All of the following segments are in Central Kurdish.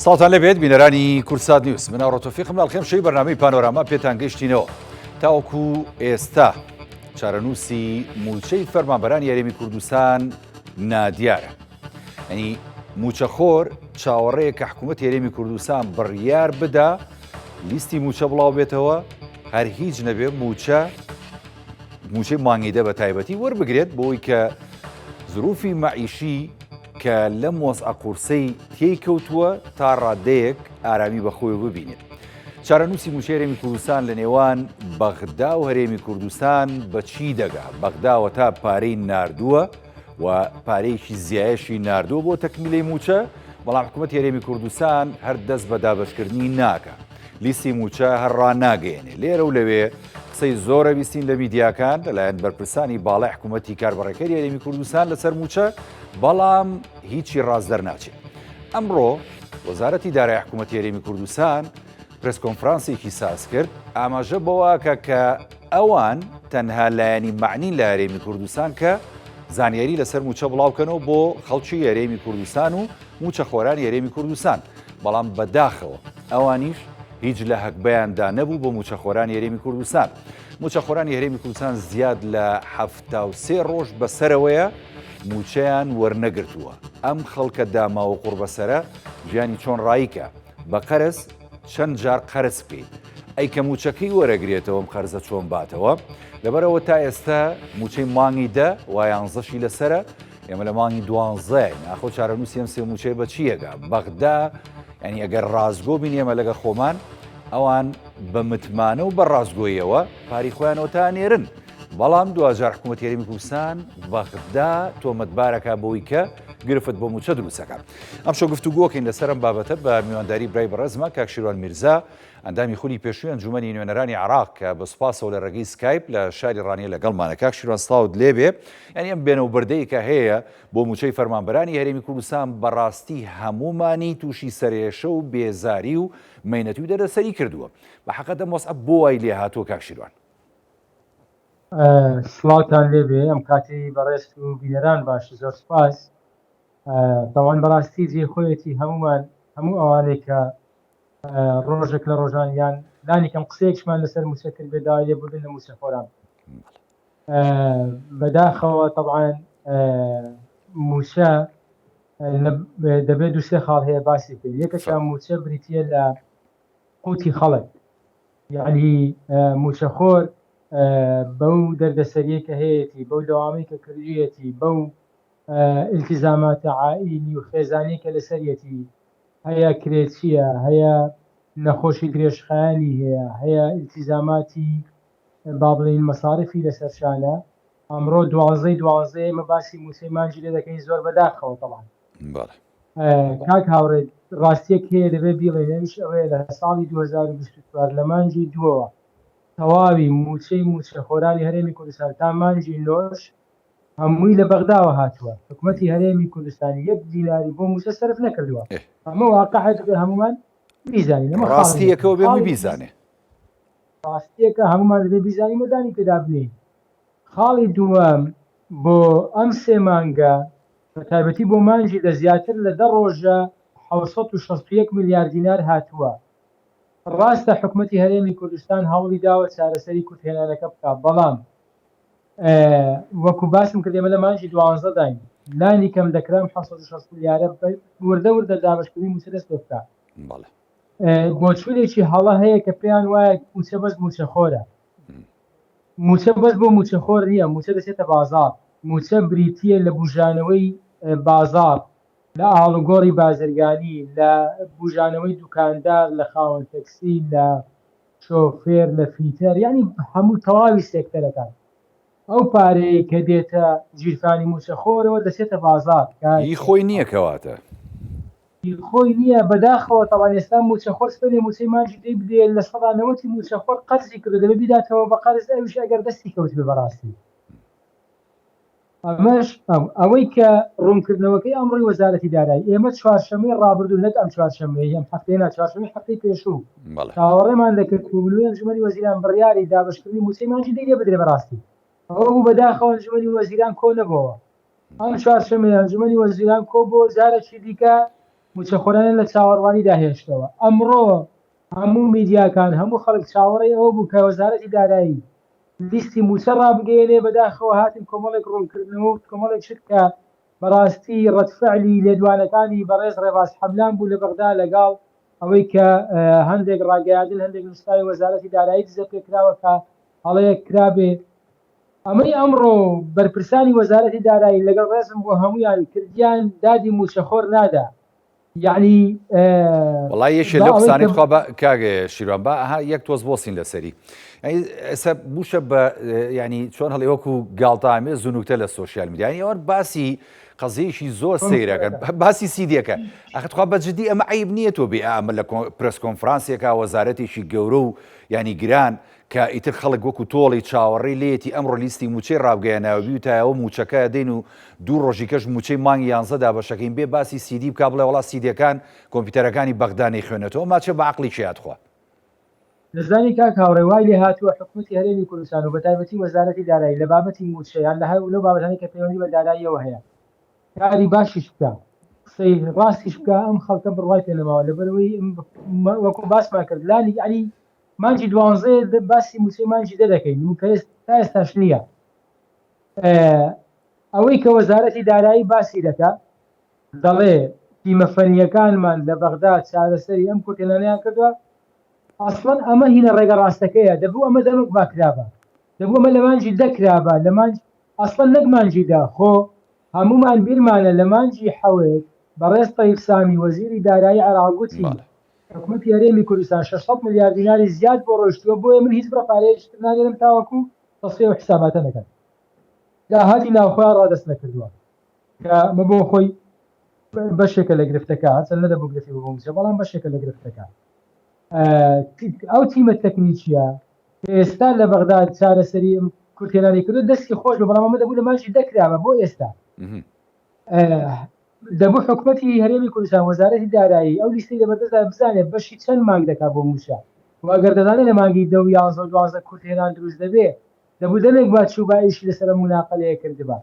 سڵاوتان لێبێت بینەرانی کوردسات نیوز من ئاڕۆ تۆفیقم لە ئەڵقەی ئەمشەوی بەرنامەی پانۆراما پێتان گەیشتینەوە تاوەکو ئێستا چارەنووسی موچەی فەرمانبەرانی هەرێمی کوردستان نادیارە ئەنی موچەخۆر چاوەڕێیە کە حکوومەت هەرێمی کوردستان بڕیار بدا لیستی موچە بڵاو بێتەوە هەر هیچ نەبێ موچە موچەی مانگی دە بە تایبەتی وەربگرێت بۆی کە زروفی مەعیشی کە لەم وەزعە قورسەی تێی کەوتووە تا ڕادەیەک ئارامی بەخۆی ببینێت. چارەنووسی موچەی هەرێمی کوردستان لە نێوان بەغدا و هەرێمی کوردستان بە چی دەگا؟ بەغداوە تا پارەی ناردووە و پارەیەکی زیایەشی ناردووە بۆ تەکمیلەی موچە، بەڵام حکوومەتی هەرێمی کوردستان هەر دەست بە دابەشکردنی ناکا. لیستی مووچە هەر ڕاناگەیەنێ. لێرە و لەوێ قسەی زۆرە بیستین لە میدیاکان لەلایەن بەرپرسانی باڵای حکوومەتی کاربەڕێکەری هەرێمی کوردستان لەسەر مووچە، بەڵام هیچی ڕاست دەرناچێ. ئەمڕۆ وەزارەتی دارای حکوومەتی هەرێمی کوردستان پرێس کۆنفرانسێکی ساز کرد، ئاماژە بەوەکە کە ئەوان تەنها لایەنی مەعنین لە هەرێمی کوردستان کە زانیاری لەسەر مووچە بڵاوکەنەوە بۆ خەڵکی هەرێمی کوردستان و مووچەخۆرانی هەرێمی کوردستان، بەڵام بەداخەوە ئەوانیش هیچ لە هەگبەیاندا نەبوو بۆ مووچەخۆرانی هەرێمی کوردستان. مووچەخۆرانی هەرێمی کوردستان زیاد لە 73 ڕۆژ بەسەرەوەیە مووچەیان وەرنەگرتووە. ئەم خەڵکە داماو و قوڕبەسەرە ژیانی چۆن ڕاییکە؟ بە قەرز چەند جار قەرز بکەیت؟ ئەی کە مووچەکەی وەرەگرێتەوە ئەم قەرزە چۆن باتەوە؟ لەبەرئەوە تا ئێستا مووچەی مانگی دە وایانزەشی لەسەرە، ئێمە لە مانگی دوانزەین ئاخۆ چارەنووسی ئەم سێ مووچەیە بە چی ئەگا؟ بەغدا یعنی ئەگەر ڕاستگۆ بین ئێمە لەگە خۆمان ئەوان بە متمانە و بە ڕاستگۆیەوە پاری خۆیانەوە تا نێرن بەڵام دواجار حکوومەت هەرێمی کوردستان بەغدا تۆمەتبارەکە بۆی کە گرفت بۆ مووچە دروستەکە ئەمشەو گفتوگۆکەین لەسەر ئەم بابەتە بە میوانداری برای بەڕێزمە کاک شیروان میرزا ئەندامی خولی پێشووی ئەنجوومەنی نوێنەرانی عێراق کە بە سوپاسەوە لە ڕێگەی سکایپ لە شاری ڕانیە لەگەڵمانە. کاک شیروان سڵاوت لێبێ. یانی ئەم بێنە و بردەی کە هەیە بۆ مووچەی فەرمانبەرانی هەرێمی کوردستان بەڕاستی هەموومانی تووشی سەرێشە و بێزاری و مەینەتی و دەردەسەری کردووە. بە حەقت ئەم وەزعە بۆ وای لێ هاتووە کاک شیروان؟ سڵاوتان لێبێ ئەم کاتەی بەڕێزت و بینەران باش زۆر سوپاس. تاوان بەڕاستی جێی خۆیەتی هەموومان هەموو ئەوانەی کە ڕۆژێک لە ڕۆژان یان لانی کەم قسەیەکشمان لەسەر مووچە کردبێ داوای لێبوردن لە مووچەخۆران بکەین بەداخەوە تەبعەن مووچە دەبێت دوو سێ خاڵ هەیە باسی بکەین یەکەکیان مووچە بریتییە لە قوتی خەڵک یعنی مووچەخۆر بەو دەردەسەریە کە هەیەتی بەو دەوامەی کە کردویەتی بەو ئیلتیزاماتە عائیلی و خێزانی کە لەسەریەتی هەیە کرێچییە، هەیە نەخۆشی درێژخایەنی هەیە، هەیە ئیلتیزاماتی با بڵێین مەساریفی لەسەر شانە، ئەمڕۆ دوانزەی دوانزەیە ئێمە باسی مووچەی مانگی لێ دەکەین زۆر بەداخەوە تەبعەن. بەڵێ. کاک هاوڕێ ڕاستیەک هەیە دەبێت بیڵێین ئەویش ئەوەیە لە ساڵی 2024 لە مانگی دووەوە تەواوی مووچەی مووچەخۆرانی هەرێمی کوردستان تا مانگی نۆش هەمووی لە بەغداوە هاتووە، حکومەتی هەرێمی کوردستان یەک دیناری بۆ مووچە سەرف نەکردووە، ئەمە واقعە دەبێت هەموومان بیزانین، ئەمە خاڵی یەکەم. ڕاستییەکەوە بێ هەمووی بیزانێ. ڕاستییەکە هەموومان دەبێت بیزانین و دانی پێدا بنێین. خاڵی دووەم، بۆ ئەم سێ مانگە بە تایبەتی بۆ مانگی دە زیاتر لە دە ڕۆژە 761 ملیار دینار هاتووە، ڕاستە حکومەتی هەرێمی کوردستان هەوڵی داوە چارەسەری کورتهێنانەکە بکات، بەڵام وەکو باسم کرد ئێمە لە مانگی دوانزەداین لانی کەم دەکرا ئەم 760 ملیارە وردە وردە دابەشکردنی مووچە دەست پێ بکات. بەڵێ. بۆچوونێکی هەڵە هەیە کە پێیان وایە مووچە بەس مووچەخۆرە. مووچە بەس بۆ مووچەخۆر نییە، مووچە دەچێتە بازاڕ. مووچە بریتییە لە بوژانەوەی بازاڕ، لە ئاڵوگۆڕی بازرگانی، لە بوژانەوەی دوکاندار، لە خاوەن تەکسی، لە شۆفێر لە فیتەر یانی هەموو تەواوی سێکتەرەکان ئەو پارەیەی کە دێتە گیرفانی مووچەخۆرەوە دەچێتە بازاڕ کاک هی خۆی نییە کەواتە. هی خۆی نییە بەداخەوە تەبعەن ئێستا مووچەخۆر سبەینێ مووچەی مانگی دەی بدەیە 90% ی مووچەخۆر قەرزی کردووە دەبێ بیداتەوە بە قەرز ئەویش ئەگەر دەستی کەوتبێ بەڕاستی. ئەمەش ئەوەی کە ڕوونکردنەوەکەی ئەمڕۆی وەزارەتی دارایی، ئێمە چوارشەممەی ڕابردوو نەک ئەم چوارشەممەیەی ئەم هەفتەیە نا، چوارشەممەی هەفتەی پێشوو چاوەڕێمان دەکرد کۆبوونەوەی ئەنجومەنی وەزیران بڕیاری دابەشکردنی مووچەی مانگی دەی لێ بدرێ بەڕاستی ئەوە بوو بەداخەوە ئەنجومەنی وەزیران کۆ نەبۆوە ئەم چوارشەممەیە ئەنجومەنی وەزیران کۆبۆوە جارێکی دیکە. مووچەخۆرانیان لە چاوەڕوانیدا هێشتەوە. ئەمڕۆ هەموو میدیاکان، هەموو خەڵک چاوەڕێی ئەوە بوو کە وەزارەتی دارایی لیستی مووچە ڕابگەیەنێ، بەداخەوە هاتن کۆمەڵێک ڕوونکردنەوە و کۆمەڵێک شت کە بەڕاستی ڕەدفعلی لێدوانەکانی بەڕێز ڕێباز حەملان بوو لە بەغدا لەگەڵ ئەوەی کە هەندێک ڕاگەیاندن هەندێک نووسراوی وەزارەتی دارایی دزە پێکراوە کە هەڵەیەک کرابێ. ئەمەی ئەمڕۆ بەرپرسانی وەزارەتی دارایی لەگەڵ ڕێزم بۆ هەموویان کردیان دادی مووچەخۆر نادا یەعنی وەڵای یەکێ لەو قسانەی تخوا بە کاک شیروان با ئەها یەک تۆز بۆسین لەسەری ئێستا بووشە بە ینی چۆن هەڵی وەکو گاڵتامێ زونوکتە لە سۆشیال میدیانی ئەوان باسی قەزیەیەکی زۆر سەیرەکەن باسی سیدیەکە ئەخ تخوا بە جدی ئەمە عیب نییە تۆ بێ ئەمە لە پرس کۆنفرانسێکا وەزارەتێکی گەورە و ینی گران کە ئیتر خەڵک وەکو تۆڵی چاوەڕێی لێیەتی ئەمڕۆ لیستی مووچەی ڕابگەیەنایەوە بیوتایەوە مووچەکە دەین و دوو ڕۆژی کەش مووچەی مانگی یانزە دابەشەکەین بێ باسی سیدی بکا بڵێ وەڵا سیدیەکان کۆمپیوتەرەکانی بەغدا نەیخوێنێتەوە ماچێ بە عەقڵی کێ ئەتخوا. دەزانی کاک هاوڕێ وای لێهاتووە حکومەتی هەرێمی کوردستان و بەتایبەتی وەزارەتی دارایی لە بابەتی مووچە یان لە هەر لەو بابەتانەی کە پەیوەندی بە داراییەوە هەیە کاری باشیش بکا قسەی ڕاستیش بکا ئەم خەڵکە بڕوای پێ نەماوە لەبەرئەوەی وەکو باسمان کرد لانی یانی مانگی دوانزەیە باسی مووچەی مانگی دە دەکەین و کە تا ئێستاش نییە. ئەوەی کە وەزارەتی دارایی باسی دەکا دەڵێ تیمە فەنییەکانمان لە بەغدا چارەسەری ئەم کورتهێنانەیان کردووە، ئەسڵەن ئەمە هینە ڕێگە ڕاستەکەیە، دەبوو ئەمە دەمێک با کرابا، دەبوو ئەمە لە مانگی دە کرابا، لە مانگ ئەسڵەن نەک مانگی دە، خۆ هەموومان بیرمانە لە مانگی حەوت بەڕێز تەیف سامی وەزیری دارایی عێراق گوتی حکومەتی هەرێمی کوردستان 600 ملیار دیناری زیاد بۆ ڕۆیشتووە، بۆیە من هیچ بڕە پارەیەکی تر نانێرم تاوەکو تەسفیە و حساباتە نەکەن. داهاتی ناوخۆیان ڕادەست نەکردووە کە ئەمە بۆ خۆی بەشێکە لە گرفتەکە، هەرچەند نەدەبوو گرفتی بۆ مووچە، بەڵام بەشێکە لە گرفتەکە. ئەو تیمە تەکنیکییە کە ئێستا لە بەغدا چارەسەری ئەم کورتهێنانەی کردووە دەستی خۆش بێ، بەڵام ئەمە دەبوو لە مانگی دە کرابا بۆ ئێستا. دەبوو حکومەتی هەرێمی کوردستان، وەزارەتی دارایی ئەو لیستەی لەبەردەستدایە بزانێت بەشی چەند مانگ دەکات بۆ مووچە و ئەگەر دەزانێت لە مانگی دە و یانزە و دوانزە کورتهێنان دروست دەبێت، دەبوو دەمێک با چووبا ئیشی لەسەر ئەم موناقەلەیە کردبا.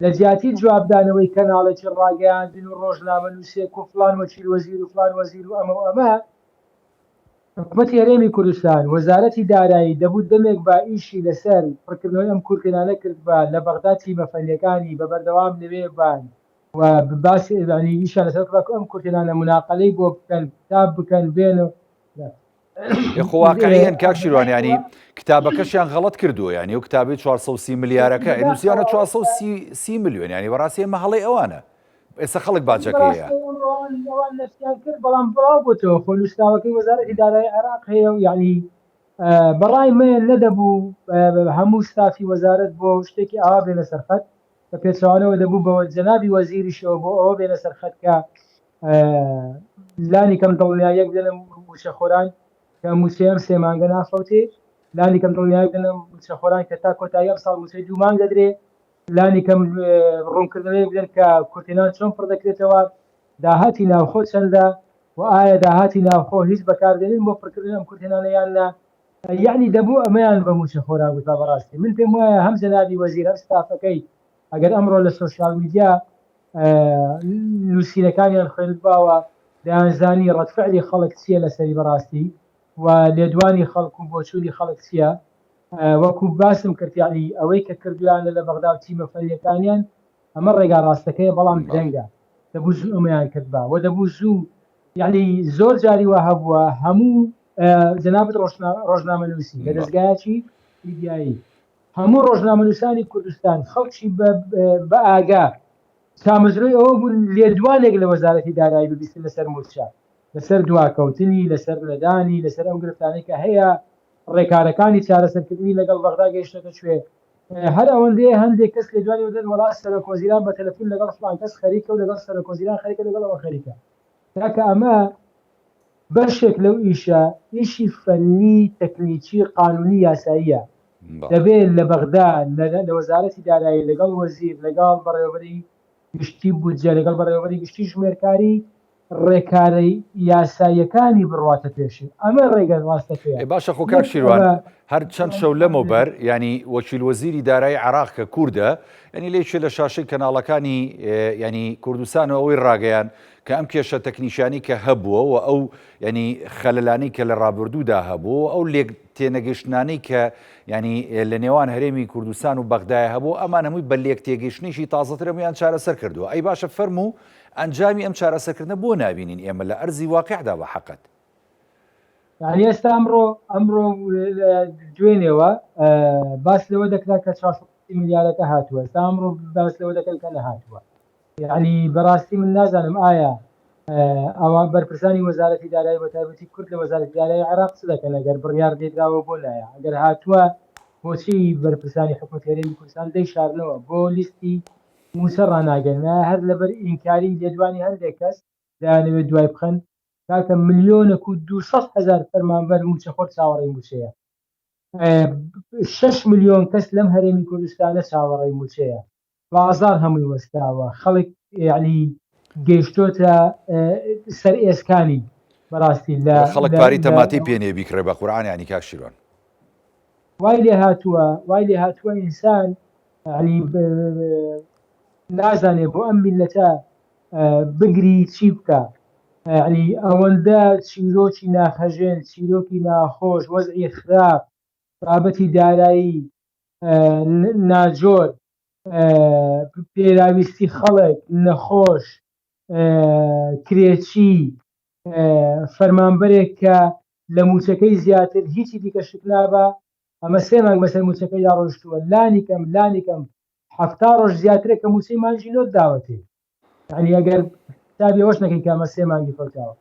لە جیاتی جوابدانەوەی کەناڵێکی ڕاگەیاندن و ڕۆژنامەنووسێک و فڵان وەکیل وەزیر و فڵان وەزیر و ئەمە و ئەمە، حکومەتی هەرێمی کوردستان، وەزارەتی دارایی دەبوو دەمێک با ئیشی لەسەر پڕکردنەوەی ئەم کورتهێنانە کردبا، لە بەغدا تیمە فەنییەکانی بە بەردەوام لەوێ بان و باسی یانی ئیشیان لەسەر کردبا کە ئەم کورتهێنانە موناقەلەی بۆ بکەن، کتاب بکەن، بێن و. ئێ خۆ واقعیەن کاک شیروان ینی کتابەکەشیان غەڵەت کردووە ینی و کتابی 430 ملیارەکە نووسیانە 430 میلیۆن ینی بەڕاستی ئەمە هەڵەی ئەوانە ئێستا خەڵک باجەکەیە. ئەوان نەفیان کرد بەڵام بڵاو بۆتەوە خۆ نووسراوەکەی وەزارەتی دارایی عێراق هەیە و یعنی بەڕای من نەدەبوو هەموو ستافی وەزارەت بۆ شتێکی ئاوا بێنە سەر خەت بە پێچەوانەوە دەبوو بەوە جەنابی وەزیریشەوە بۆ ئەوە بێنە سەر خەت کە لانی کەم دڵنیاییەک بدەنە مووچەخۆران کە مووچەی ئەم سێ مانگە نافەوتێ لانی کەم دڵنیایەک بدەنە مووچەخۆران کە تا کۆتایی ئەمساڵ مووچەی دوو مانگ دەدرێ لانی کەم ڕوونکردنەوەیەک بدەن کە کورتهێنان چۆن پڕ دەکرێتەوە، داهاتی ناوخۆ چەندە و ئایا داهاتی ناوخۆ هیچ بەکاردێنن بۆ پڕکردنی ئەم کورتهێنانە یان نا؟ یەعنی دەبوو ئەمەیان بە مووچەخۆران گوتبا بەڕاستی من پێم وایە هەم جەنابی وەزیر هەم ستافەکەی ئەگەر ئەمڕۆ لە سۆشیال میدیا نووسینەکانیان خوێندباوە دەیانزانی ڕەدفعلی خەڵک چییە لەسەری بەڕاستی و لێدوانی خەڵک و بۆچوونی خەڵک چییە وەکو باسم کرد یەعنی ئەوەی کە کردویانە لە بەغدا و تیمە فەنیەکانیان ئەمە ڕێگا ڕاستەکەیە بەڵام درەنگە دەبوو زوو ئەمەیان کردبا و دەبوو زوو یەعنی زۆر جاری وا هەبووە هەموو جەنابت ڕۆژنامەنووسی لە دەزگایەکی میدیایی هەموو ڕۆژنامەنووسانی کوردستان خەڵکی بە ئاگا تامەزرۆی ئەوە بوون لێدوانێک لە وەزارەتی دارایی ببیستن لەسەر مووچە لەسەر دواکەوتنی لەسەر نەدانی لەسەر ئەو گرفتانەی کە هەیە ڕێکارەکانی چارەسەرکردنی لەگەڵ بەغدا گەیشتۆتە کوێ؟ هەر ئەوەندەیە هەندێک کەس لێدوانی دەدەن وەڵا سەرۆکوەزیران بە تەلەفون لەگەڵ فڵان کەس خەریکە و لەگەڵ سەرۆکوەزیران خەریکە لەگەڵ ئەوە خەریکە. کاکە ئەمە بەشێک لەو ئیشە ئیشی فەنی تەکنیکی قانونی یاساییە دەبێت لە بەغدا لە وەزارەتی دارایی لەگەڵ وەزیر لەگەڵ بەڕێوەبەری گشتی بودجە لەگەڵ بەڕێوەبەری گشتی ژمێرکاری ڕێکارە یاساییەکانی بڕواتە پێشێ ئەمە ڕێگە ڕاستەکەیە. ئێ باشە خۆ کاک شیروان هەر چەند شەو لەمەوبەر ینی وەکیل وەزیری دارایی عراق کە کوردە ینی لێکێ لە شاشەی کەناڵەکانی ینی کوردستان و ئەوەی ڕاگەیان کە ئەم کێشە تەکنیکیانەی کە هەبووە و ئەو یانی خەلەلانەی کە لە ڕابردوودا هەبوو و ئەو لێک تێنەگەشتنانەی کە یانی لە نێوان هەرێمی کوردستان و بەغدای هەبوو ئەمان هەمووی بە لێک تێگەشتنێکی تازەتر هەموویان چارەسەر کردووە ئەی باشە فەرموو ئەنجامی ئەم چارەسەرکردنە بۆ نابینین ئێمە لە ئەرزی واقعدا بە حەقت؟ یعنی ئێستا ئەمڕۆ ئەمڕۆ دوێنێوە باس لەوە دەکرا کە 400 ملیارەکە هاتووە ئێستا ئەمڕۆ باس لەوە دەکەن کە نەهاتووە یعنی بەڕاستی من نازانم ئایا ئەوە بەرپرسانی وەزارەتی دارایی بە تایبەتی کورد لە وەزارەتی دارایی عێراق چ دەکەن ئەگەر بڕیار لێدراوە بۆ نایە ئەگەر هاتووە بۆچی بەرپرسانی حکومەت هەرێمی کوردستان دەیشارنەوە بۆ لیستی مووچە ڕاناگەن هەر لەبەر ئینکاری لێدوانی هەندێک کەس دەیانەوێت دوای بخەن کاکە ملیۆنەک و 200 هەزار فەرمانبەر مووچەخۆر چاوەڕێی مووچەیە. شەش ملیۆن کەس لەم هەرێمی کوردستانە چاوەڕێی مووچەیە. بازاڕ هەمووی وەستاوە، خەڵک یەعنی گەیشتۆتە سەر ئێسکانی بەڕاستی لە خەڵک پارەی تەماتەی پێ نییە بیکڕێ بە قورعان یانی کاک شیروان. وای لێ هاتووە وای لێ هاتووە ئینسان یەعنی نازانێ بۆ ئەم میللەتە بگری چی بکا یەعنی ئەوەندە چیرۆکی ناخهەژێن چیرۆکی ناخۆش وەزعی خراپ بابەتی دارایی ناجۆر پێداویستی خەڵک نەخۆش کرێچی فەرمانبەرێک کە لە موچەکەی زیاتر هیچی دیکە شک نابا ئەمە سێ مانگ بەسەر موچەکەیدا ڕۆیشتووە لانی کەم لانی کەم 70 ڕۆژ زیاترە کە موچەی مانگی نۆت داوەتێ یعنی ئەگەر حسابی ئەوەش نەکەین کە ئەمە سێ مانگی فەوتاوە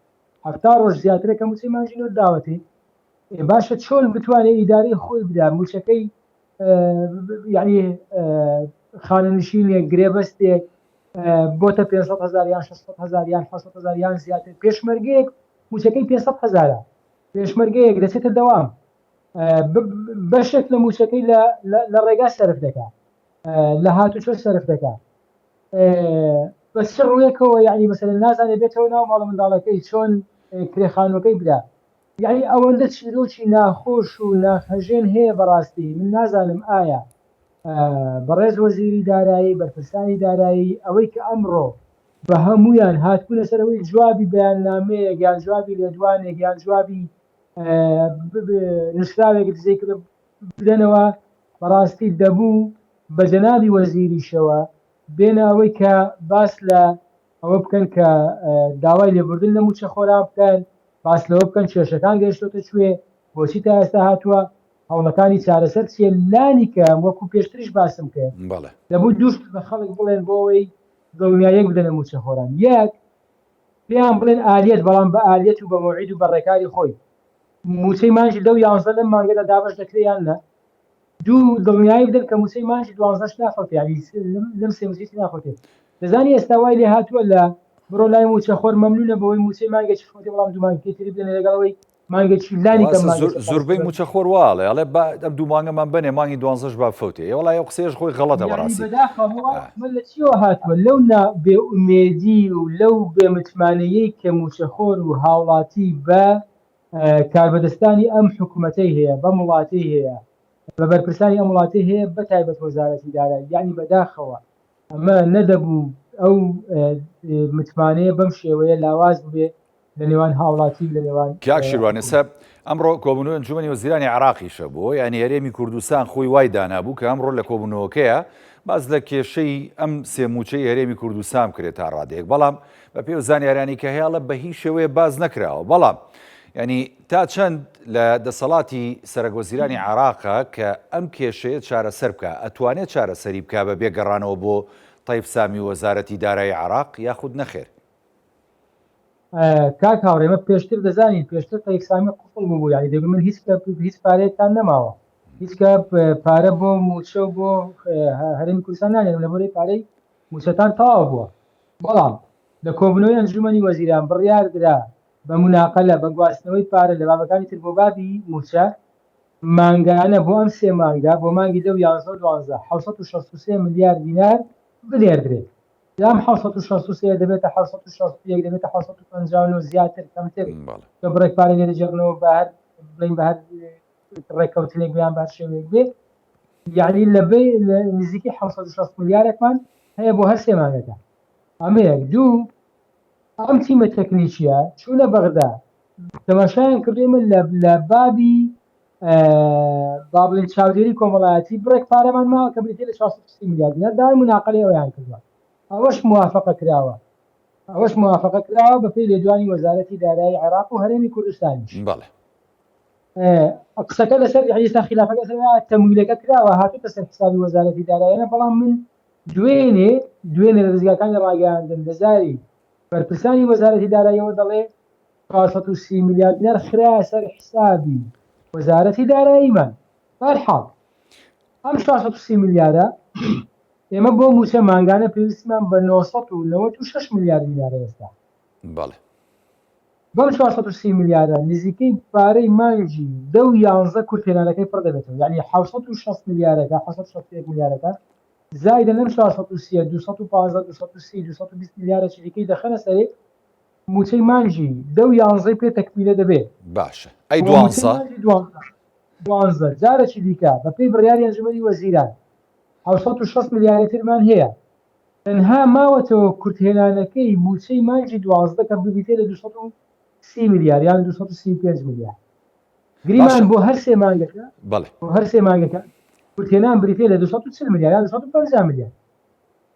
70 ڕۆژ زیاترە کە موچەی مانگی نۆت داوەتێ باشە چۆن بتوانێت ئیدارەی خۆی بدا موچەکەی یعنی خانەنشینێک گرێبەستێک بۆتە 500 هزار یان 600 هزار یان 700 هزار یان زیاتر پێشمەرگەیەک موچەکەی 500 هزارە پێشمەرگەیەک دەچێتە دەوام بەشێک لە موچەکەی لە ڕێگا سەرف دەکا لە هاتوچۆ سەرف دەکا بە چ ڕوویەکەوە یعنی مەسەلەن نازانێ بێتەوە ناو ماڵە منداڵەکەی چۆن کرێخانوەکەی بدا یعنی ئەوەندە چیرۆکی ناخۆش و ناخهەژێن هەیە بەڕاستی من نازانم ئایا بەڕێز وەزیری دارایی بەرپرسانی دارایی ئەوەی کە ئەمڕۆ بە هەمویان هاتبوونە سەر ئەوەی جوابی بەیاننامەیەک یان جوابی لێدوانێک یان جوابی نووسراوێک دزەی کرد بدەنەوە بەڕاستی دەبوو بە جەنابی وەزیریشەوە بێنە ئەوەی کە باس لە ئەوە بکەن کە داوای لێبوردن لە مووچەخۆران بکەن، باس لەوە بکەن کێشەکان گەیشتۆتە کوێ، بۆچی تا ئێستا هاتووە، هەوڵەکانی چارەسەر چییە، لانی کەم وەکو پێشتریش باسم کرد بەڵێ. دەبوو دوو شت بە خەڵک بڵێن بۆ ئەوەی دڵنیاییەک بدەنە مووچەخۆران، یەک، پێیان بڵێن ئالیەت، بەڵام بە ئالیەت و بە مەوعید و بە ڕێکاری خۆی مووچەی مانگی دە و یانزە لەم مانگەدا دابەش دەکرێ یان نا، دوو دڵنیایی بدەن کە مووچەی مانگی دوانزەش نافەوتێ یانی لەم سێ مووچەی تر نافەوتێ دەزانی ئێستا وای لێ هاتووە لە بڕۆ لای مووچەخۆر مەمنونە بەوەی مووچەی مانگێکی فەوتێ بەڵام دوو مانگەکەی تری بدەنێ لەگەڵ ئەوەی مانگێکی لانی کەم واسە زۆر زۆربەی مووچەخۆر وا ئەڵێ ئەڵێ با ئەم دوو مانگەمان بەنێ مانگی دوانزەش با بفەوتێ ئێ وەڵای ئەو قسەیەش خۆی غەڵەتە یعنی بەڕاستی بەداخەوە ئەمە لە چیەوە هاتووە لەو نا بێ ئومێدی و لەو بێ متمانەیەی کە مووچەخۆر و هاوڵاتی بە کاربەدەستانی ئەم حکومەتەی هەیە، بەم وڵاتەی هەیە، بە بەرپرسانی ئەم وڵاتەی هەیە بە تایبەت وەزارەتی دارایی، یەعنی بەداخەوە ئەمە نەدەبوو ئەو متمانەیە بەم شێوەیە لاواز ببێ لە نێوان هاوڵاتی و لە نێوان کاک شیروان ئێستا حکومەت. ئەمڕۆ کۆبوونەوەی ئەنجومەنی وەزیرانی عێراقیشە بۆ یانی هەرێمی کوردستان خۆی وای دانابوو کە ئەمڕۆ لە کۆبوونەوەکەیە باس لە کێشەی ئەم سێ مووچەی هەرێمی کوردستان بکرێت تا ڕادەیەک بەڵام بە پێی ئەو زانیاریانەی کە هەیە بە هیچ شێوەیە باس نەکراوە بەڵام ینی تا چەند لە دەسەڵاتی سەرەک وەزیرانی عێراقە کە ئەم کێشەیە چارەسەر بکە ئەتوانێت چارەسەری بکە بە بێ گەڕانەوە بۆ تەیف سامی وەزارەتی دارایی عێراق یاخود نەخێر؟ کاک هاوڕێ ئێمە پێشتر دەزانین پێشتر تەیف سامی قفڵ بوو یعنی دەگوت من هیچ هیچ پارەیەکتان نەماوە هیچ کە پارە بۆ مووچە و بۆ هەرێمی کوردستان نانێرم لە بۆرەی پارەی مووچەتان تەواو بووە بەڵام لە کۆبوونەوەی ئەنجوومەنی وەزیران بڕیاردرا بە موناقەلە، بە گواستنەوەی پارە لە بابەکانی تر بۆ بابی مووچە، مانگانە بۆ ئەم سێ مانگە، بۆ مانگی دە و یانزە و دوانزە، 763 ملیار دینار بنێردرێت. جا ئەم 763 دەبێتە 761، دەبێتە 759، زیاتر، کەمتر، کە بڕێک پارەی لێ دەگێڕنەوە بە هەر بڵێین بە هەر ڕێککەوتنێک بێ یان بە هەر شێوەیەک بێ، یەعنی لە نزیکەی 760 ملیارێکمان هەیە بۆ هەر سێ مانگەکە. ئەمە یەک. دوو. ئەم تیمە تەکنیکیە چوونە بەغدا تەماشایان کرد ئێمە لە بابی با بڵێن چاودێری کۆمەڵایەتی بڕێک پارەمان ماوە کە بریتیە لە 430 میلیارد دینار داوای مناقەلەی ئەویان کردووە ئەوەش موافقە کراوە ئەوەش موافقە کراوە بەپێی لێدوانی وەزارەتی دارایی عێراق و هەرێمی کوردستانیش. بەڵێ. قسەکە لەسەر یعنی ئێستا خلافەکە لەسەر تەمویلەکە کراوە هاتووتە سەر حسابی وەزارەتی داراییە بەڵام من دوێنێ دوێنێ لە دەزگاکانی ڕاگەیاندن لە زاری بەرپرسانی وەزارەتی داراییەوە دەڵێ 430 میلیارد دینار خرایە سەر حسابی وەزارەتی داراییمان بەهەرحاڵ ئەم 430 میلیارە ئێمە بۆ مووچە مانگانە پێویستمان بە 996 میلیارد دینارە ئێستا. بەڵێ. بەم 430 ملیارە نزیکەی پارەی مانگی دە و یانزە کورتهێنانەکەی پڕ دەبێتەوە یانی 760 ملیارەکە 761 ملیارەکە زایدە لەم 430 215 230 220 ملیارەکی دیکەی دەخەنە سەرێ مووچەی مانگی دە و یانزەی پێ تەکمیلە دەبێت. باشە ئەی دوانزە؟ دوانزە جارێکی دیکە بەپێی بڕیاری ئەنجومەنی وەزیران 760 ملیاری ترمان هەیە تەنها ماوەتەوە کورتهێنانەکەی مووچەی مانگی 12 کە بریتیە لە 230 ملیار یان 235 ملیار گریمان بۆ هەر سێ مانگەکە بەڵێ بۆ هەر سێ مانگەکە کورتهێنان بریتیە لە 240 ملیار یان 250 ملیار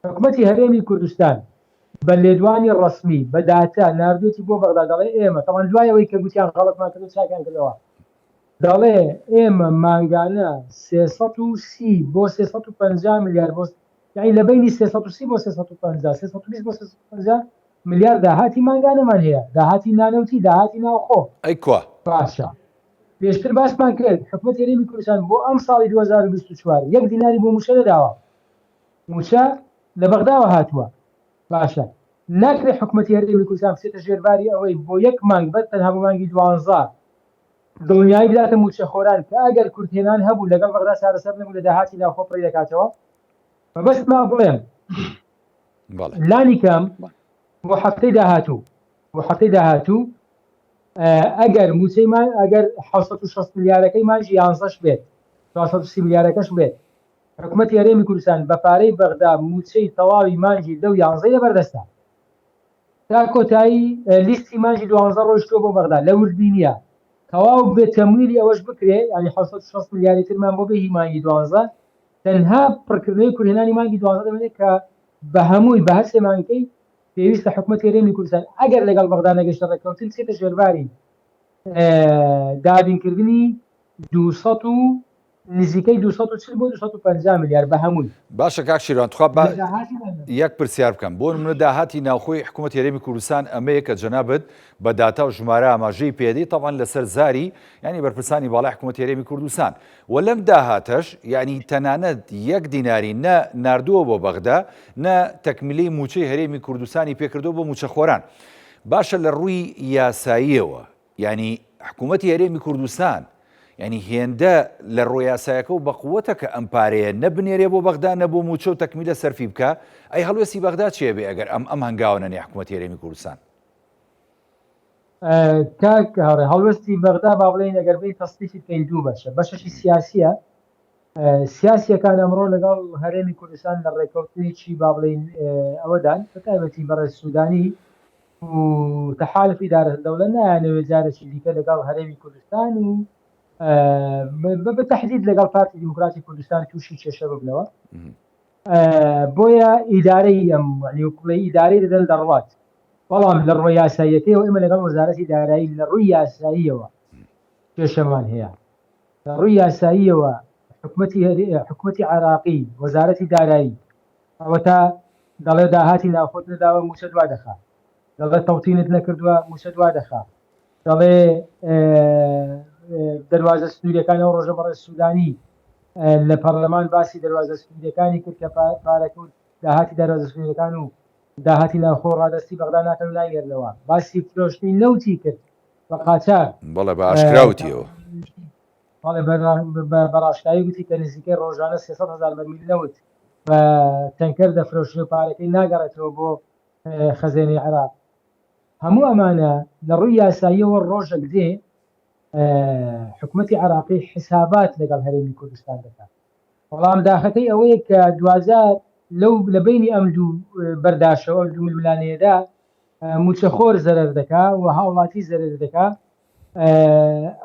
حکومەتی هەرێمی کوردستان بە لێدوانی ڕەسمی بە داتا ناردوێتی بۆ بەغدا دەڵێ ئێمە تەوان دوای ئەوەی کە گوتیان غەڵەتمان کردو چاکیان کردەوە دەڵێ ئێمە مانگانە 330 بۆ 350 ملیار بۆ یانی لە بەینی 330 بۆ 350 320 بۆ 350 ملیار داهاتی مانگانەمان هەیە داهاتی نانەوتی داهاتی ناوخۆ ئەی کوا؟ باشە پێشتر باسمان کرد حکومەتی هەرێمی کوردستان بۆ ئەم ساڵی 2024 یەک دیناری بۆ مووچە نەداوە مووچە لە بەغداوە هاتووە باشە ناکرێت حکومەتی هەرێمی کوردستان بچێتە ژێرباری ئەوەی بۆ یەک مانگ بەس تەنها بۆ مانگی دوانزە دڵنیایی بداتە مووچەخۆران کە ئەگەر کورتهێنان هەبوو لەگەڵ بەغدا چارەسەر نەبوو لە داهاتی ناوخۆ پڕی دەکاتەوە مەبەستمە بڵێم لانی کەم بۆ هەفتەی داهاتوو بۆ هەفتەی داهاتوو ئەگەر مووچەی مان ئەگەر 660 ملیارەکەی مانگی یانزەش بێت 430 ملیارەکەش بێت حکومەتی هەرێمی کوردستان بە پارەی بەغدا مووچەی تەواوی مانگی دە و یانزەی لەبەردەستە. تا کۆتایی لیستی مانگی دوانزە ڕۆیشتووە بۆ بەغدا لە وردبینییە تەواو بێت تەمویلی ئەوەش بکرێ یانی 760 ملیاری ترمان بۆ بێ هی مانگی دوانزە تەنها پڕکردنەوەی کورتهێنانی مانگی دوانزە دەمێنێت کە بە هەمووی بە هەر سێ مانگەکەی پێویستە حکومەتی هەرێمی کوردستان ئەگەر لەگەڵ بەغدا نەگەیشتە ڕێککەوتن بچێتە ژێرباری دابینکردنی 200 و نزیکەی 240 بۆ 250 ملیار بە هەمووی. باشە کاک شیروان تخوا با یەک پرسیار بکەم بۆ نمونە داهاتی ناوخۆی حکوومەت هەرێمی کوردستان ئەمەیە کە جەنابت بە داتا و ژمارە ئاماژەی پێدەی تەبعەن لەسەر زاری یانی بەرپرسانی باڵای حکوومەت هەرێمی کوردستان و لەم داهاتەش یعنی تەنانەت یەک دیناری نە ناردووە بۆ بەغدا نە تەکمیلەی مووچەی هەرێمی کوردستانی پێکردووە بۆ مووچەخۆران باشە لە ڕووی یاساییەوە یانی حکوومەتی هەرێمی کوردستان یانی هێندە لە ڕۆ یاسایەکە و بەقوەتە کە ئەم پارەیە نە بنێرێ بۆ بەغدا نە بۆ مووچە و تەکمیلە سەرفی بکا ئەی هەڵوێستی بەغدا چیە بێ ئەگەر ئەم ئەم هەنگاوە نەنێ حکوومەتی هەرێمی کوردستان؟ کاک هاوڕێ هەڵوێستی بەغدا با بڵێین ئەگەر بێین تەسنیفی بکەین دوو بەشە بەشێکی سیاسیە سیاسیەکان ئەمڕۆ لەگەڵ هەرێمی کوردستان لە ڕێککەوتنێکی با بڵێین ئەوەدان بە تایبەتی بەڕێز سوودانی و تەحالف ئیدارە دەوڵەت نایانەوێت جارێکی دیکە لەگەڵ هەرێمی کوردستان و بە تەحدید لەگەڵ پارتی دیموکراتی کوردستان تووشی کێشە ببنەوە بۆیە ئیدارەی ئەم وڵی ئیدارەی دەدەن دەڕوات بەڵام لە ڕووی یاساییەکەیەوە ئێمە لەگەڵ وەزارەتی دارایی لە ڕووی یاساییەوە کێشەمان هەیە لە ڕووی یاساییەوە حکومەتی حکومەتی عراقی وەزارەتی دارایی ئەوەتا دەڵێ داهاتی ناوخۆت نەداوە مووچە دوا دەخا، دەڵێ تەوتینت نەکردووە مووچە دوا دەخا، دەڵێ دەروازە سنووریەکان ئەو ڕۆژە بەڕێز سوودانی لە پەرلەمان باسی دەروازە سنووریەکانی کرد کە پارەکە و داهاتی دەروازە سنووریەکان و داهاتی ناوخۆ ڕادەستی بەغدا ناکەن و ناینێرنەوە، باسی فرۆشتنی نەوتی کرد بە قاچاغ. بەڵێ بە ئاشکرا وتیەوە. بەڵێ بە ڕاشکاوی گوتی کە نزیکەی ڕۆژانە 300 هەزار بەرمیل نەوت بە تەنکەر دەفرۆشرێ و پارەکەی ناگەڕێتەوە بۆ خەزێنەی عێراق. هەموو ئەمانە لە ڕووی یاساییەوە ڕۆژێک دێ حکومەتی عێراقی حسابات لەگەڵ هەرێمی کوردستان دەکات. بەڵام داخەکەی ئەوەیە کە دواجار لەو لە بەینی ئەم دوو بەرداشەوە ئەم دوو ململانێیەدا. مووچەخۆر زەرەر دەکا و هاوڵاتی زەرەر دەکا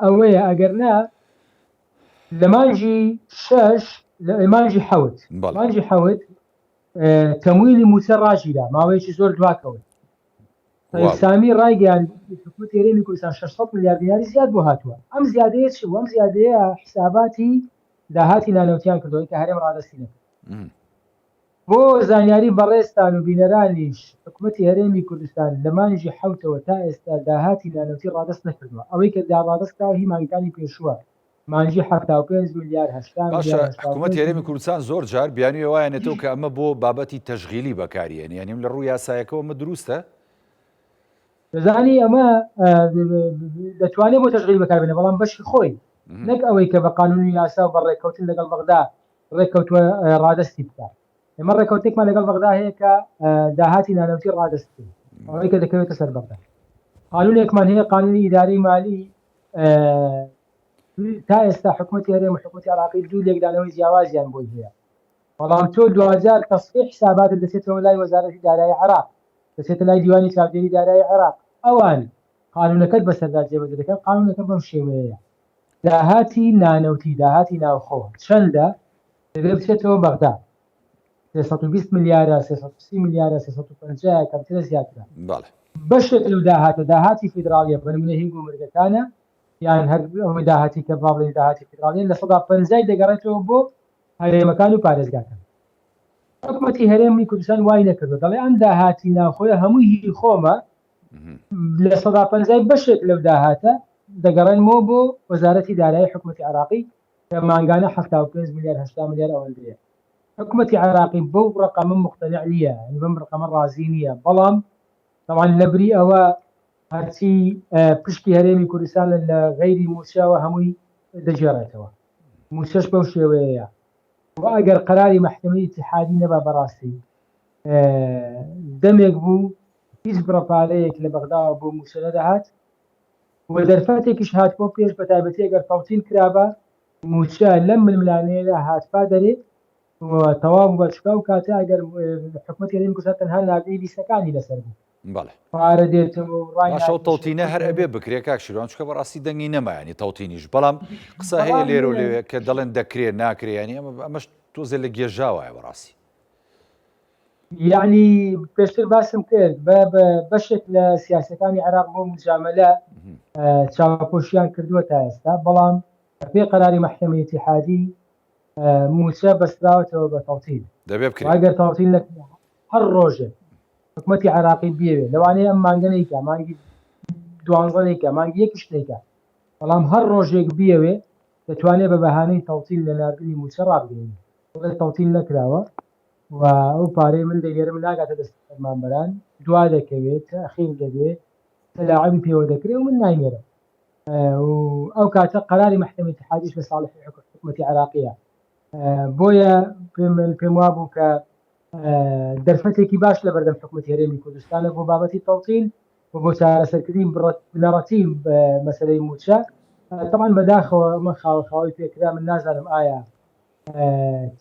ئەوەیە ئەگەر نا لە مانگی شەش لە مانگی حەوت مانگی حەوت تەمویلی مووچە ڕاگیرا ماوەیەکی زۆر دواکەوت سامی ڕایگەیاند حکومەتی هەرێمی کوردستان 600 ملیار دیناری زیاد بۆ هاتووە ئەم زیادەیە چی بوو ئەم زیادەیە حساباتی داهاتی نانەوتیان کردەوەی کە هەرێم ڕادەستی نەکرد بۆ زانیاری بەڕێزتان و بینەرانیش حکومەتی هەرێمی کوردستان لە مانگی حەوتەوە تا ئێستا داهاتی نانەوتی ڕادەست نەکردووە ئەوەی کە ڕادەست کراوە هی مانگەکانی پێشووە مانگی 75 ملیار 80 باشە ملیار حکوومەتی 85 هەرێمی کوردستان زۆر جار بیانووی وایانێتەوە کە ئەمە بۆ بابەتی تەشغیلی بەکاریێن یانیم لە ڕووی یاسایەکەوە ئەمە دروستە؟ دەزانی ئەمە دەتوانێت بۆ تەشغیل بەکاربێنێ بەڵام بەشی خۆی نەک ئەوەی کە بە قانون و یاسا و بە ڕێککەوتن لەگەڵ بەغدا ڕێککەوتووە ڕادەستی بکات ئێمە ڕێککەوتێکمان لەگەڵ بەغدا هەیە کە داهاتی نانەوتی ڕادەست بکەین ئەوەی کە دەکەوێتە سەر بەغدا قانونێکمان هەیە قانونی ئیدارەی مالی تا ئێستا حکوومەتی هەرێم و حکوومەتی عراقی دوو لێکدانەوەی جیاوازیان بۆی هەیە بەڵام تۆ دواجار تەسفیە حساباتت دەچێتەوە لای وەزارەتی دارایی عێراق، دەچێتە لای دیوانی چاودێری دارایی عێراق، ئەوان قانونەکەت بەسەردا جێبەجێ دەکەن، قانونەکە بەم شێوەیەیە، داهاتی نانەوتی، داهاتی ناوخۆ چەندە دەبێت بچێتەوە بەغدا، 320 ملیارە، 330 ملیارە، 350 کەمترە زیاترە. بەڵێ. بەشێک لەو داهاتە داهاتی فیدراڵیە، بە نمونە هینگ و مرگەکانە، یان هەر ئەوەی داهاتی کە با بڵێین داهاتی فیدراڵیە، 50% دەگەڕێتەوە بۆ هەرێمەکان و پارێزگاکان. حکومەتی هەرێمی کوردستان وای نەکردووە، دەڵێ ئەم داهاتی ناوخۆیە هەمووی هی خۆمە، 50% بەشێک لەو داهاتە دەگەڕێنمەوە بۆ وەزارەتی دارایی حکومەتی عێراقی کە مانگانە 75 ملیار 80 ملیار ئەوەندەیە. حکومەتی عێراقی بەو ڕەقەمە موقتەنع نییە، یانی بەم ڕەقەمە ڕازی نییە، بەڵام تەبعەن لەبری ئەوە هەرچی پشکی هەرێمی کوردستانە لە غەیری مووچەوە هەمووی دەگێڕێتەوە. مووچەش بەو شێوەیەیە و ئەگەر قەراری مەحکەمەی ئیتیحادی نەبا بەڕاستی دەمێک بوو هیچ بڕە پارەیەک لە بەغداوە بۆ مووچە نەدەهات و دەرفەتێکیش هاتبۆ پێش بە تایبەتی ئەگەر تەوتین کرابا مووچە لەم ململانێیەدا هاتبا دەرێ و تەواو بووبا چونکە ئەو کاتە ئەگەر حکومەتی هەرێمی کوردستان تەنها ناردنی لیستەکانی لەسەر بوو بەڵێ. پارە دێتەوە و ڕای باشە ئەو ناکێشێت تەوتینە هەر ئەبێ بکرێ کاک شیروان چونکە بەڕاستی دەنگی نەما ینی تەوتینیش بەڵام قسە هەیە بەڵام لێرە و لەوێ کە دەڵێن دەکرێ ناکرێ ینی ئەمە ئەمەش تۆزێ لە گێژاوایە بەڕاستی. یعنی پێشتر باسم کرد بە بە بەشێک لە سیاسەکانی عێراق بۆ مجاملە چاوپۆشیان کردووە تا ئێستا بەڵام بەپێی قەراری مەحکەمەی ئیتیحادی مووچە بەستراوەتەوە بە تەوتین دەبێ بکرێ ئەگەر تەوتین نەکرا هەر ڕۆژێک حکومەتی عێراقی بیەوێ لەوانەیە ئەم مانگە نەیکا مانگی دوانزە نەیکا مانگی یەکیش نەیکا بەڵام هەر ڕۆژێک بیەوێ دەتوانێت بە بەهانەی تەوتین لە ناردنی مووچە ڕابگەیەنێ بڵێ تەوتین نەکراوە و ئەو پارەی من دەگێرم ناگاتە دەست فەرمانبەران دوا دەکەوێت تەئخیر دەبێت تەلاعوبی پێوە دەکرێت و من ناینێرم و ئەو کاتە قەراری مەحکەمەی ئیتیحادیش لە ساڵحی حکومەتی عێراقیە بۆیە پێم وابوو کە دەرفەتێکی باش لە بەردەم حکومەتی هەرێمی کوردستانە بۆ بابەتی تەوتین و بۆ چارەسەرکردنی بنەڕەتی مەسەلەی مووچە تەبعەن بەداخەوە ئەمە خاوەخاوی پێکرا من نازانم ئایا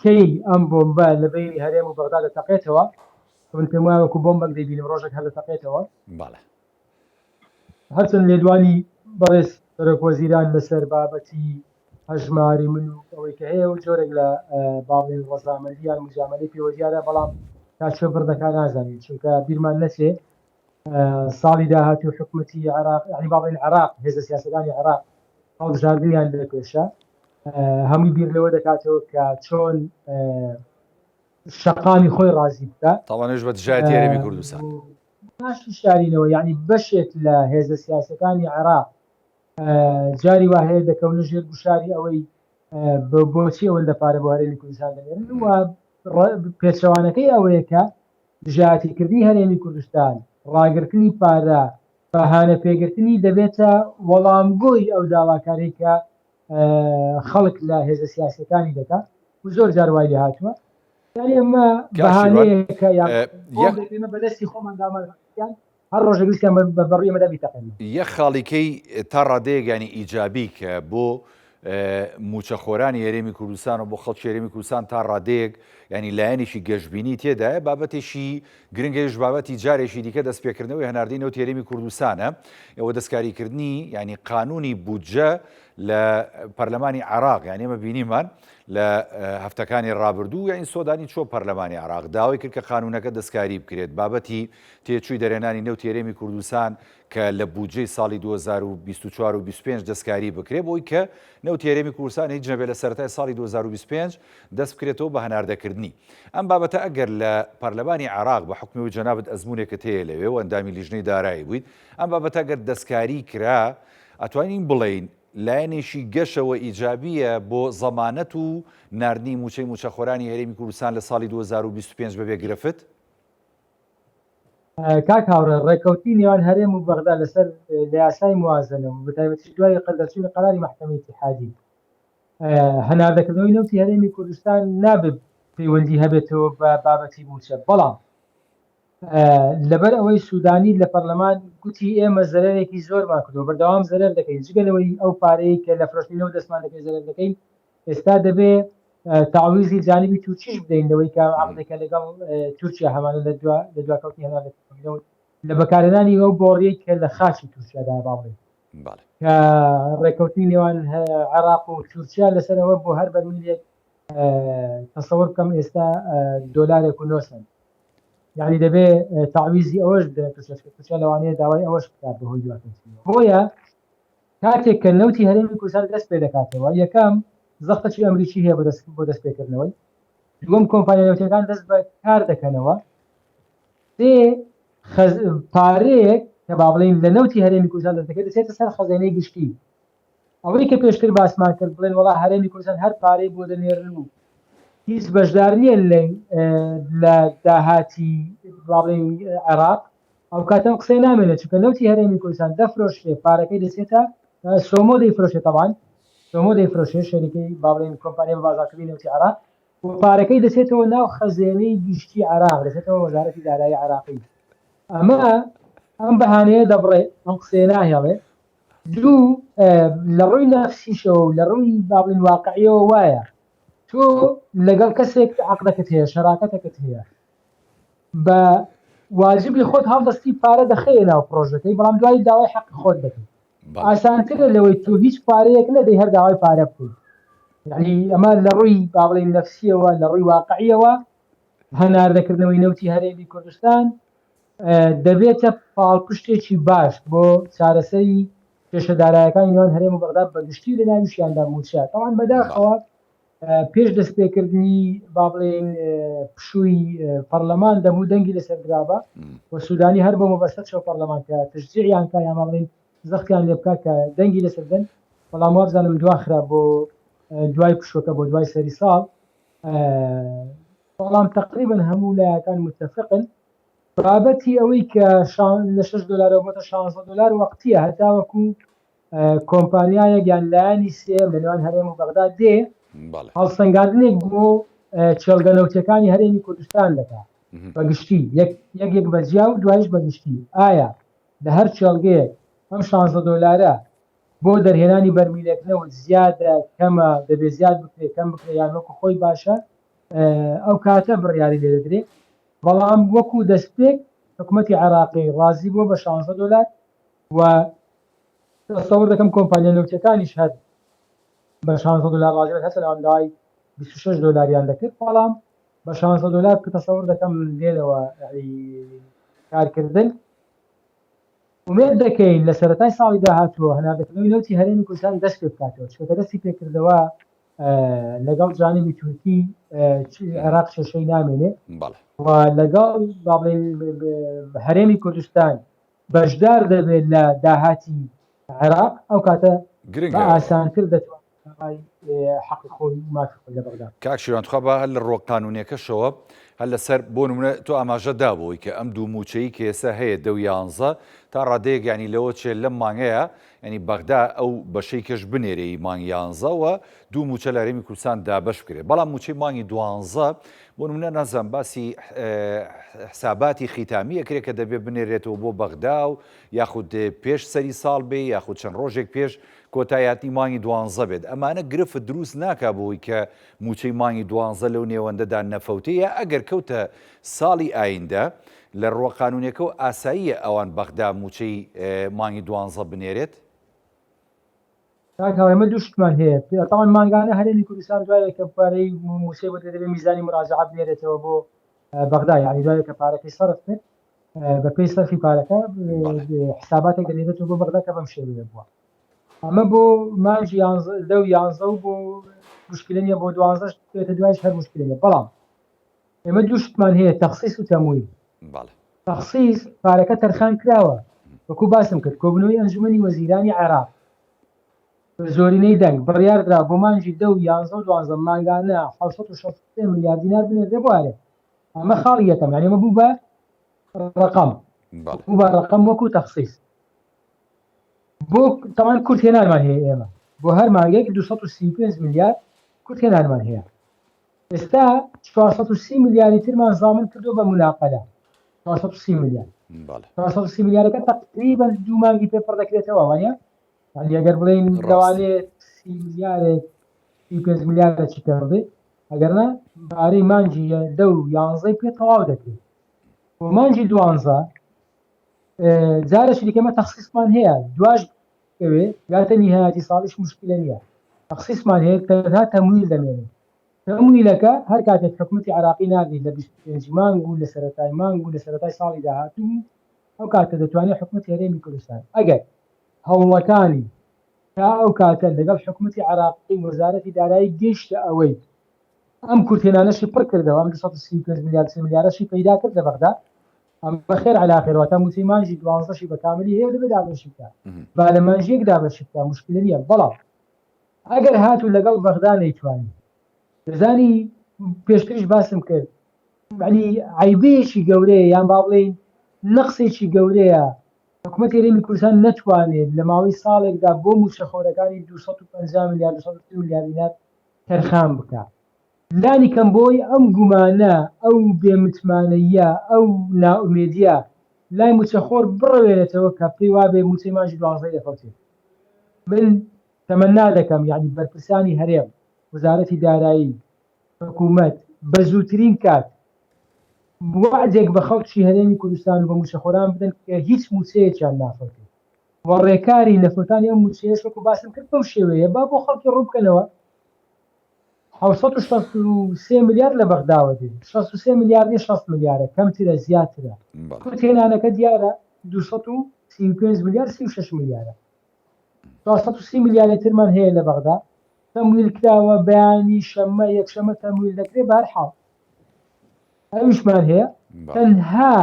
کەی ئەم بۆمبە لە بەینی هەرێم و بەغدا دەتەقێتەوە من پێم وایە وەکو بۆمبەک دەیبینم ڕۆژێک هەر دەتەقێتەوە بەڵێ هەرچەند لێدوانی بەڕێز سەرۆک وەزیران لەسەر بابەتی هەژماری من و ئەوەی کە هەیە و جۆرێک لە با بڵێین ڕەزامەندی یان مجامەلەی پێوە دیارە بەڵام تا کوێ بڕ دەکا نازانین چونکە بیرمان نەچێ ساڵی داهاتوو حکومەتی عێراق یعنی با بڵێین عێراق هێزە سیاسەکانی عێراق هەڵبژاردنیان لە پێشە هەمووی بیر لەوە دەکاتەوە کە چۆن شەقامی خۆی ڕازی بکە تاوانش بە دژایەتی هەرێمی کوردستان ناشی شارینەوە یعنی بەشێک لە هێزە سیاسەکانی عێراق جاری وا هەیە دەکەونە ژێر گوشاری ئەوەی بۆچی ئەوەندە پارە بۆ هەرێمی کوردستان دەنێرن و پێچەوانەکەی ئەوەیە کە دژایەتیکردنی هەرێمی کوردستان ڕاگرتنی پارە بەهانە پێگرتنی دەبێتە وەڵامگۆی ئەو داواکاری کە خەڵک لە هێزە سیاسەکانی دەکات و زۆر جار وای لێ هاتووە یعنی ئەمە بەهانەیەکە یان ئێمە بەدەستی خۆمان دامان هەر ڕۆژێک ویستیان بە بەڕووی ئێمەدا بیتەقێنن. یەک خاڵیکەی تا ڕادەیەک یانی ئیجابی کە بۆ مووچەخۆرانی هەرێمی کوردستان و بۆ خەڵکی هەرێمی کوردستان تا ڕادەیەک ینی لایەنێکی گەشببینی تێدایە بابەتێکی گرنگەیش بابەتی جارێکی دیکە دەستپێکردنەوەی هەناردەی نەوتی هەرێمی کوردستانە ئەوە دەستکاریکردنی ینی قانونی بودجە لە پەرلەمانی عراق یان ئێمە بینیمان لە هەفتەکانی ڕابردوو یانی سۆدانی چۆ پەرلەمانی عراق داوای کرد کە قانونەکە دەستکاری بکرێت بابەتی تێچووی دەرێنانی نەوتی هەرێمی کوردستان کە لە بودجەی ساڵی 2024 و 25 دەستکاری بکرێت بۆی کە نەوتی هەرێمی کوردستان هیچ نەبێت لە سەرەتای ساڵی 2025 دەست بکرێتەوە بە هەناردەکردنی. ئەم بابەتە ئەگەر لە پەرلەمانی عێراق بە حوکمی ئەوەی جەنابت ئەزموونێکت هەیە لەوێ و ئەندامی لیژنەی دارایی بوویت، ئەم بابەتە ئەگەر دەستکاری کرا ئەتوانین بڵێین لایەنێکی گەشە و ئیجابییە بۆ زەمانەت و ناردنی مووچەی مووچەخۆرانی هەرێمی کوردستان لە ساڵی 2025 بەبێ گرفت؟ کاک هاوڕێ، ڕێککەوتنی نێوان هەرێم و بەغدا لەسەر لە یاسای موازەنە و بەتایبەتیش دوای دەرچوونی قەراری مەحکەمەی ئیتیحادی، هەناردەکردنەوەی نەوتی هەرێمی کوردستان نابێت پەیوەندی هەبێتەوە بە بابەتی مووچە، بەڵام لەبەر ئەوەی سوودانی لە پەرلەمان گوتی ئێمە زەرەرێکی زۆرمان کردووە، بەردەوام زەرەر دەکەین، جگە لەوەی ئەو پارەیەی کە لە فرۆشتنی نەوت دەستمان دەکەوێت زەرەر دەکەین، ئێستا دەبێ تەعویزی جانبی تورکیش بدەین لەوەی کە عەقدێکە لەگەڵ تورکیا هەمانە لە دوا لە دواکەوتنی هەناردەکردنەوەی نەوت لە بەکارهێنانی ئەو بۆڕیەی کە لە خاکی تورکیادا با بڵێین کە ڕێککەوتنی نێوان عێراق و تورکیا لەسەر ئەوە بۆ هەر بەرمیلێک تەسەور بکەم ئێستا دۆلارێک و نۆ سەنت یعنی دەبێ تەعویزی ئەوەش بدەن تورکیا تورکیا لەوانەیە داوای ئەوەش بکات بەهۆی دواکەوتنەوە بۆیە کاتێک کە نەوتی هەرێمی کوردستان دەست پێ دەکاتەوە، یەکەم، زەختەکی ئەمریکی هەیە بۆ دەست پێکردنەوەی، دووەم، کۆمپانیا نەوتیەکان دەست بە کار دەکەنەوە، سێ، پارەیەک کە با بڵێین لە نەوتی هەرێمی کوردستان دەست دەکەوێت دەچێتە سەر خەزێنەی گشتی. ئەوەی کە پێشتر باسمان کرد بڵێن وەڵا هەرێمی کوردستان هەر پارەی بۆ دەنێرن و هیچ بەشدار نییە لە داهاتی با بڵێین عێراق، ئەوکاتە ئەم قسەیە نامێنێت چونکە نەوتی هەرێمی کوردستان دەفرۆشرێ پارەکەی دەچێتە سۆمۆ دەیفرۆشێ تەبان سۆمۆ دەیفرۆشێ شەریکەی با بڵێین کۆمپانیای بە بازاڕکردنی نەوتی عێراق و پارەکەی دەچێتەوە ناو خەزێنەی گشتی عێراق دەچێتەوە وەزارەتی دارایی عێراقی ئەمە ئەم بەهانەیە دەبڕێ ئەم قسەیە ناهێڵێ دوو لە ڕووی نەفسیشەوە و لە ڕووی با بڵێین واقعیەوە وایە تۆ لەگەڵ کەسێک عەقدەکەت هەیە شەراکەتەکەت هەیە بە واجبی خۆت هەڵدەستی پارە دەخەیە ناو پرۆژەکەی بەڵام دوایی داوای حەقی خۆت دەکەی ئاسانترە لەوەی تۆ هیچ پارەیەک نەدەی هەر داوای پارە بکەیت یعنی ئەمە لە ڕووی با بڵێین نەفسیەوە لە ڕووی واقعیەوە هەناردەکردنەوەی نەوتی هەرێمی کوردستان دەبێتە پاڵپشتێکی باش بۆ چارەسەری کێشە دارایەکانی نێوان هەرێم و بەغدا بەگشتی لە ناویشیاندا مووچە تەوان بەداخەوە پێش دەستپێکردنی با بڵێین پشووی پەرلەمان دەبوو دەنگی لەسەر درابا و سوودانی هەر بۆ مەبەستە چوە پەرلەمان کە تشجیعیان کا یان با بڵێین زەختیان لێ بکا کە دەنگی لەسەر بدەن بەڵام وابزانم دواخرا بۆ دوای پشووەکە بۆ دوای سەری ساڵ بەڵام تقریبا هەموو لایەکان متفقن بابەتی ئەوەی کە لە 6 دلارەوە بۆتە 16 دلار وەقتیە هەتاوەکو کۆمپانیایەک یان لایەنی سێیەم لە نێوان هەرێم و بەغدا دێ هەڵسەنگاندنێک بۆ کێڵگە نەوتیەکانی هەرێمی کوردستان دەکا بە گشتی یەک یەک بە جیا و دوایش بە گشتی ئایا لە هەر کێڵگەیەک ئەم 16 دۆلارە بۆ دەرهێنانی بەرمیلێک نەوت زیادە کەمە دەبێ زیاد بکرێ کەم بکرێ یان وەکو خۆی باشە ئەو کاتە بڕیاری لێ دەدرێ بەڵام وەکو دەستپێک حکوومەتی عێراقی ڕازی بووە بە 16 دۆلار و تەسەور دەکەم کۆمپانیا نەوتیەکانیش هەر بە 16 دۆلار ڕازی بن هەرچەند ئەوان داوای 26 دۆلاریان دەکرد بەڵام بە 16 دۆلار کە تەسەور دەکەم لێرەوە کارکردن ئومێد دەکەین لە سەرەتای ساڵی داهاتووە هەناردەکردنەوەی نەوتی هەرێمی کوردستان دەست پێ بکاتەوە چونکە دەستی پێکردەوە لەگەڵ جانبی تورکی عێراق کێشەی نامێنێ و لەگەڵ با بڵێین هەرێمی کوردستان بەشدار دەبێت لە داهاتی عێراق، ئەو کاتە بە ئاسانتر دەتوانێت داوای حەقی خۆی و مافی خۆی لە بەغدا بکات. کاک شیروان تخوا با هەر لە ڕووە قانوونیەکەشەوە هەر لەسەر بۆ نمونە تۆ ئاماژەت دا بەوەی کە ئەم دوو مووچەی کە ئێستا هەیە دە و یانزە. تا ڕادەیەک یانی لەوە چێ لەم مانگەیە یانی بەغدا ئەو بەشەی کەش بنێرێ ی مانگی یانزە و دوو مووچە لە هەرێمی کوردستان دابەش بکرێ بەڵام مووچەی مانگی دوانزە بۆ نمونە نازانم باسی حساباتی خیتامی ئەکرێ کە دەبێ بنێرێتەوە بۆ بەغدا و یاخود پێش سەری ساڵ بێ یاخود چەند ڕۆژێک پێش کۆتایی هاتنی مانگی دوانزە بێت ئەمانە گرفت دروست ناکا بۆی کە مووچەی مانگی دوانزە لەو نێوەندەدا نەفەوتێ یا ئەگەر کەوتە ساڵی ئایندە لە ڕووە قانوونیەکەوە ئاساییە ئەوان بەغدا مووچەی مانگی دوانزە بنێرێت؟ کاک هاوڕێ ئێمە دوو شتمان هەیە تەبعەن مانگانە هەرێمی کوردستان دوایە کە پارەی مووچەی وەردەگرێت دەبێت میزانی مراجعە بنێرێتەوە بۆ بەغدا یعنی دوایە کە پارەکەی سەرف کرد بە پێی سەرفی پارەکە حساباتێک دەنێرێتەوە بۆ بەغدا کە بەم شێوەیە بووە ئەمە بۆ مانگی دە و یانزە و بۆ مشکلە نییە بۆ دوانزەش بێتە دوایش هەر مشکلە نییە بەڵام ئێمە دوو شتمان هەیە تەخسیس و تەمویل. بەڵێ. تەخسیس پارەکە تەرخان کراوە وەکو باسم کرد کۆبوونەوەی ئەنجومەنی وەزیرانی عێراق بە زۆرینەی دەنگ بڕیاردرا بۆ مانگی دە و یانزە و دوانزە مانگانە 763 ملیار دینار بنێردرێ بۆ هەرێم ئەمە خاڵی یەکەم یانی ئەمە بوو بە ڕەقەم بەڵێ. بوو بە ڕەقەم وەکو تەخسیس بۆ تەمان کورتهێنانمان هەیە ئێمە بۆ هەر مانگێک 235 ملیار کورتهێنانمان هەیە ئێستا 430 ملیاری ترمان زامن کردو بە موناقەلە 430 ملیار بەڵێ 430 ملیارەکە تقریبا دوو مانگی پێ پڕ دەکرێتەوە وانە یعنی ئەگەر بڵێین ڕاستە. لەوانەیە 30 ملیارێک 35 ملیارە چی کەم بێت ئەگەر نا پارەی مانگی دە و یانزەی پێ تەواو دەکرێت بۆ مانگی دوانزە جارێکی دیکە ئێمە تەخسیسمان هەیە دواش بکەوێ گاتە نیهایەتی ساڵیش مشکلە نییە تەخسیسمان هەیە تەنها تەمویل دەمێنێت تەمویلەکە هەر کاتێک حکومەتی عراقی ناردی لە 25 مانگ و لە سەرەتای مانگ و لە سەرەتای ساڵی داهاتوو ئەو کاتە دەتوانێت حکومەتی هەرێمی کوردستان ئەگەر هەوڵەکانی تا ئەو کاتە لەگەڵ حکومەتی عراقی وەزارەتی دارایی گەیشتە ئەوەی ئەم کورتهێنانەشی پڕ کردەوە ئەم 235 ملیار 3 ملیارەشی پەیدا کرد لە بەغدا ئەمە خێر عەلا خێر واتە مووچەی مانگی دوانزەشی بە کاملی هەیە و دەبێت دابەشی بکا با لە مانگی یەک دابەشی بکا موشکیلە نییە بەڵام ئەگەر هاتوو لەگەڵ بەغدا نەیتوانی دەزانی پێشتریش باسم کرد یعنی عیبەیەکی گەورەیە یان با بڵێین نەقسێکی گەورەیە حکوومەتی هەرێمی کوردستان نەتوانێت لە ماوەی ساڵێکدا بۆ مووچەخۆرەکانی 250 ملیار 240 ملیار دینار تەرخان بکا لانی کەم بۆی ئەم گومانە، ئەو بێ متمانەییە، ئەو نائومێدیە لای موچەخۆر بڕەوێنێتەوە کە پێی وابێ موچەی مانگی دوانزەی دەفەوتێ. من تەمەنا دەکەم یەعنی بەرپرسانی هەرێم، وەزارەتی دارایی، حکومەت بە زووترین کات وەعدێک بە خەڵکی هەرێمی کوردستان و بە موچەخۆران بدەن کە هیچ موچەیەکیان نافەوتێ و ڕێکاری نەفەوتانی ئەم موچەیەش وەکو باسم کرد بەو شێوەیە با بۆ خەڵکی ڕوون بکەنەوە. 763 ملیار لە بەغداوە دێ 63 ملیار نیە 60 ملیارە کەمترە زیاترە بەڵێ. کورتهێنانەکە دیارە 235 ملیار 36 ملیارە 430 ملیاری ترمان هەیە لە بەغدا تەمویل کراوە بەیانی شەممە یەکشەممە تەمویل دەکرێت بە هەر حاڵ ئەویشمان هەیە بەڵێ. تەنها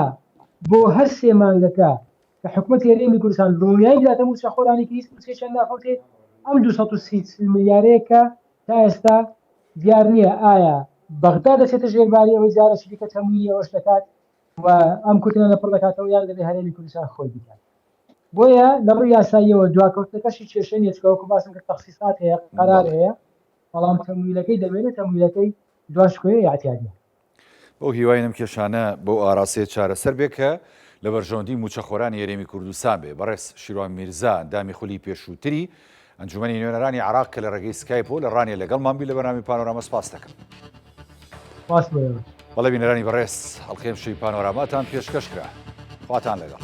بۆ هەر سێ مانگەکە کە حکومەتی هەرێمی کوردستان دڵنیایی بداتە مووچەخۆرانی کە هیچ مووچەیەکیان نافەوتێ ئەم 230 ملیارەیە کە تا ئێستا دیار نییە ئایا بەغدا دەچێتە ژێر باری ئەوەی جارێکی دیکە تەمویلی ئەوەش دەکات و ئەم کوتلانە پڕ دەکاتەوە یان دەبێ هەرێمی کوردستان خۆی بیکات بۆیە لە ڕووی یاساییەوە دواکەوتنەکەشی کێشە نییە چونکە وەکو باسم کرد تەخسیسات هەیە قەرار بەڵێ. هەیە بەڵام تەمویلەکەی دەمێنێت تەمویلەکەی دوا شکۆیە ئیعتیادیە. بەو هیواین ئەم کێشانە بەو ئاراستەیە چارەسەر بێ کە لە بەرژەوەندی مووچەخۆرانی هەرێمی کوردستان بێ. بەڕێز شیروان میرزا، ئەندامی خولی پێشووتری ئەنجومەنی نوێنەرانی عێراق کە لە ڕێگەی سکایپەوە لە ڕانیە لەگەڵمان بووی لە بەرنامەی پانۆراما سپاست دەکەم. سپاس بۆ ئێوەش. بەڵێ بینەرانی بەڕێز، ئەڵقەی ئەمشەوی پانۆراماتان پێشکەش کرا. خواتان لەگەڵ.